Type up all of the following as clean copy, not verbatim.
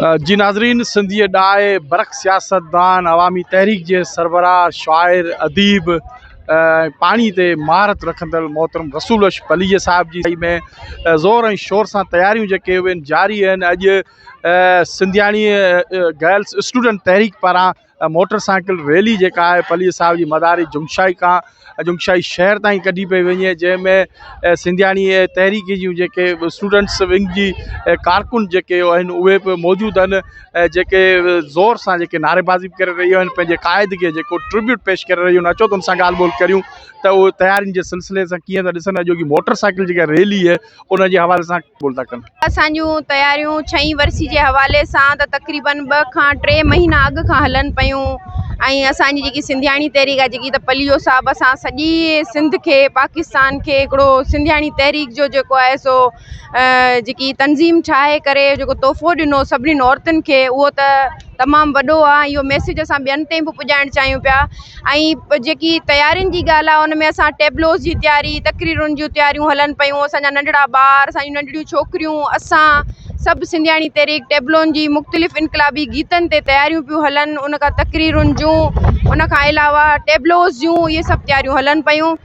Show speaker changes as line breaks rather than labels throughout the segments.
جي ناظرين سنڌيء ڏاهي برک سياستدان عوامي تحريڪ جي سربراهه شاعر اديب ۽ پاڻي تي مهارت رکندڙ محترم رسول بخش پليجي صاحب جي ۾ زور ۽ شور سان تياريون جيڪي اهي جاري آهن اڄ سنڌياڻي گرلس اسٽوڊنٽ تحريڪ پاران موٽر سائيڪل ريلي جيڪا آهي پليجي صاحب جي مزاري جنگشاهي کان جنگشاهي شهر تائين ڪڍي پئي وڃي جنهن ۾ سنڌياڻي تحريڪ جون جيڪي اسٽوڊنٽس ونگ جي ڪارڪن جيڪي آهن اهي به موجود آهن جيڪي زور سان جيڪي نعري بازي به ڪري رهيون آهن پنهنجي قائد کي جيڪو ٽربيوٽ پيش ڪري رهيون آهن اچو ته ان سان ڳالهه ٻولهه ڪريون ته اهي تيارين جي سلسلي سان ڪيئن ٿا ڏسن اڄوڪي موٽر سائيڪل جيڪا ريلي آهي ان جي حوالي سان ٻول ٿا ڪن.
اسان جون تياريون ڇهين ورسي جي حوالي سان ته تقريبن ٻه کان ٽي مهينا اڳ کان هلن پيون ۽ اسان جي جيڪي سنڌياڻي تحريڪ آهي جيڪي ته پليجو صاحب اسان سڄي سنڌ کي پاڪستان کي هڪڙو سنڌياڻي تحريڪ جو جيڪو آهي سو جيڪي تنظيم ٺاهي ڪري جيڪو تحفو ڏنو سڀني عورتن کي اهو ته تمام وڏو آهي اهو ميسيج اسان ٻين تائين به پڄائڻ چاهيون پيا ۽ جيڪي تيارين جي ڳالهه آهي ان ۾ اسان ٽيبلوز جي تياري تقريرن جون تياريون هلن پيون اسان جا ننڍڙا ٻار اسان جون ننڍڙيون ڇوڪريون اسان سڀ سنڌياڻي تحريڪ ٽيبلون جي مختلف انقلابي گيتن تي تياريون پيون هلن ان کان تقريرن جون ان کان علاوه ٽيبلوز جون اهي سڀ تياريون هلن پيون.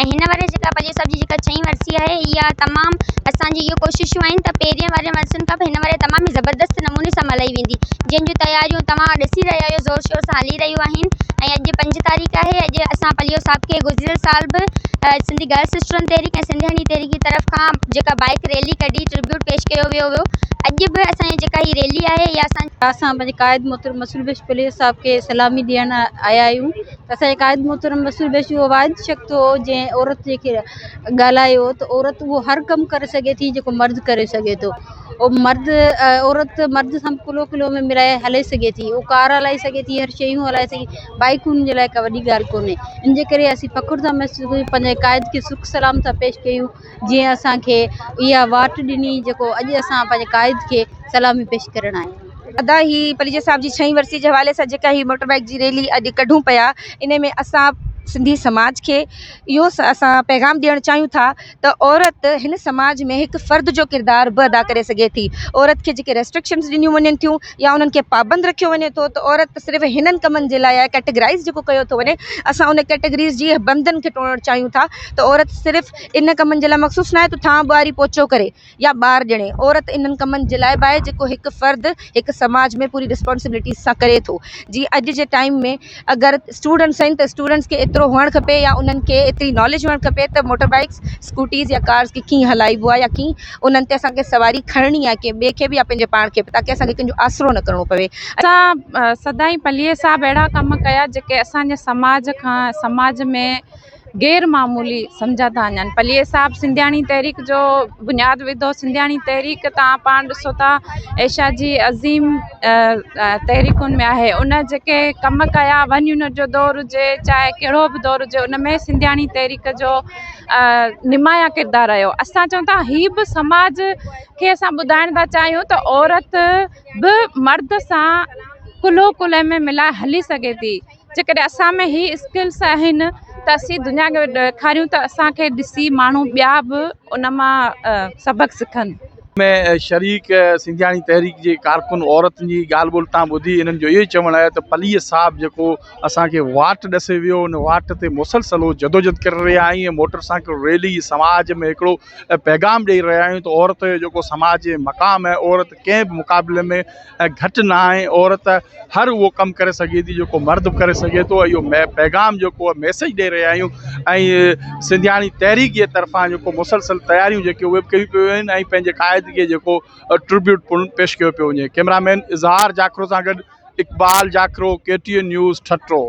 ۽ هن واري جيڪا پليجي صاحب جي جيڪا ڇهين ورسي آهي اها تمام اسان جي اهو ڪوششون آهن ته پهرين وارين ورسين کان به هن واري تمام ئي زبردست نموني سان ملهائي ويندي جنهن جون تياريون توهان ڏسي رهيا آهيو زور شور سان هلي رهيون آهن ۽ اڄ پنج تاريخ آهي اڄ اسان پليجو صاحب کي گذريل سال به سنڌي گرلس اسٽوڊنٽ تحريڪ ۽ سنڌياڻي تحريڪ جي طرف کان جيڪا بائيڪ ريلي ڪڍي ٽربيوٽ پيش ڪيو ويو هيو اڄ به اسان جي جيڪا هي ريلي آهي اها اسان
اسان پنهنجي قائد محترم رسول بخش پليجو صاحب کي سلامي ڏيڻ آيا آهيون اسان جي قائد محترم رسول بخش اهو واحد شخص هو جنهن عورت جي کي ڳالهايو ته عورت اهو هر ڪم ڪري سگهي ٿي جيڪو مرد ڪري سگهي ٿو اهو مرد عورت مرد سان ڪلهو ڪلهو ۾ ملائي هلي سگهي ٿي اهو ڪار هلائي سگهي ٿي هر شيون هلائي سگهي ٿي بائيڪ ان جي لاءِ ڪا وڏي ڳالهه ڪونهي ان جي ڪري اسين فخر ٿا محسوس ڪيون پنهنجي قائد کي سرخ سلام ٿا پيش ڪيون جيئن اسان کي اها واٽ ڏني جيڪو اڄ اسان پنهنجي قائد کي سلامي پيش ڪرڻ آيا آهيون.
ادا هي پليجي صاحب جي ڇهين ورسي جي حوالي سان جيڪا هي موٽر بائيڪ جي ريلي اڄ ڪڍون پيا انهي ۾ اسان سنڌي سماج کي اهو اسان پيغام ڏيڻ چاهيون ٿا ته عورت هن سماج ۾ هڪ فرد جو ڪردار به ادا ڪري سگهي ٿي عورت کي جيڪي ريسٽرڪشنز ڏنيون وڃن ٿيون يا انهن کي پابند رکيو وڃي ٿو ته عورت صرف هنن ڪمن جي لاء آهي ڪيٽيگرائز جيڪو ڪيو ٿو وڃي اسان ان ڪيٽيگريز جي بندن کي ٽوڙڻ چاهيون ٿا ته عورت صرف ان ڪمن جي لاء مخصوص ناهي ته ٿانء ٻهاري پوچو ڪري يا ٻار ڄڻي، عورت انهن ڪمن جي لاء به آهي جيڪو هڪ فرد هڪ سماج ۾ پوري رسپانسبلٽي سان ڪري ٿو جيئن اڄ جي ٽائيم ۾ اگر اسٽوڊنٽس آهن ته اسٽوڊنٽس کي ايترو هئڻ کپي يا انهن کي ايتري ناليج هئڻ کپي ته موٽر بائيڪس اسڪوٽيز يا ڪارز کي ڪيئن هلائبو آهي يا ڪيئن انهن تي اسان کي سواري کڻڻي آهي ڪنهن ٻئي کي به يا پنهنجي پاڻ کي به تاڪه اسان کي ڪنهن جو آسرو نه ڪرڻو پوي.
اسان سدائين پليجي صاحب اهڙا ڪم ڪيا جيڪي اسان جي سماج کان سماج ۾ غير معمولي سمجهيا ٿا وڃن پليجي صاحب سنڌياڻي تحريڪ جو بنياد وڌو سنڌياڻي تحريڪ توهان پاڻ ڏسو ٿا ايشيا جي عظيم تحريڪن ۾ آهي ان جيڪي ڪم ڪيا ون يونٽ جو دور هجي چاهي ڪهڙو به دور هجي ان ۾ سنڌياڻي تحريڪ جو نمايان ڪردار رهيو اسان چئون ٿا هي به سماج کي اسان ٻڌائڻ ٿا چاهيون ته عورت به مرد سان ڪلهو ڪلهي ۾ ملائي هلي سگهي ٿي جيڪڏهن اسان ۾ هي اسڪلس آهن ته اسين دنيا کي ڏيکاريون ته اسان کي ڏسي ماڻهو ٻيا به ان مان سبق سکن.
۾ شريڪ سنڌياڻي تحريڪ جي ڪارڪن عورتن جي ڳالهه ٻولهه تان ٻڌي انهن جو اهو ئي چوڻ آهي ته پليجي صاحب جيڪو اسان کي واٽ ڏسي ويو ان واٽ تي مسلسل هو جدوجھد ڪري رهيا آهيون ۽ موٽر سائيڪل ريلي سماج ۾ هڪڙو پيغام ڏئي رهيا آهيون ته عورت جو جيڪو سماج ۾ مقام آهي عورت ڪنهن به مقابلي ۾ گهٽ نه آهي عورت هر اهو ڪم ڪري سگهي ٿي جيڪو مرد به ڪري سگهي ٿو اهو پيغام جيڪو آهي ميسيج ڏئي رهيا آهيون ۽ سنڌياڻي تحريڪ جي طرفان جيڪو مسلسل تياريون جيڪي اهي به ڪيون پيون وڃن ۽ پنهنجي قائد کي جيڪو ٽربيوٽ پڻ پيش ڪيو پيو وڃي ڪئميرا مين اظهار جاکرو سان گڏ Iqbal Jakhro K T N news Thatta.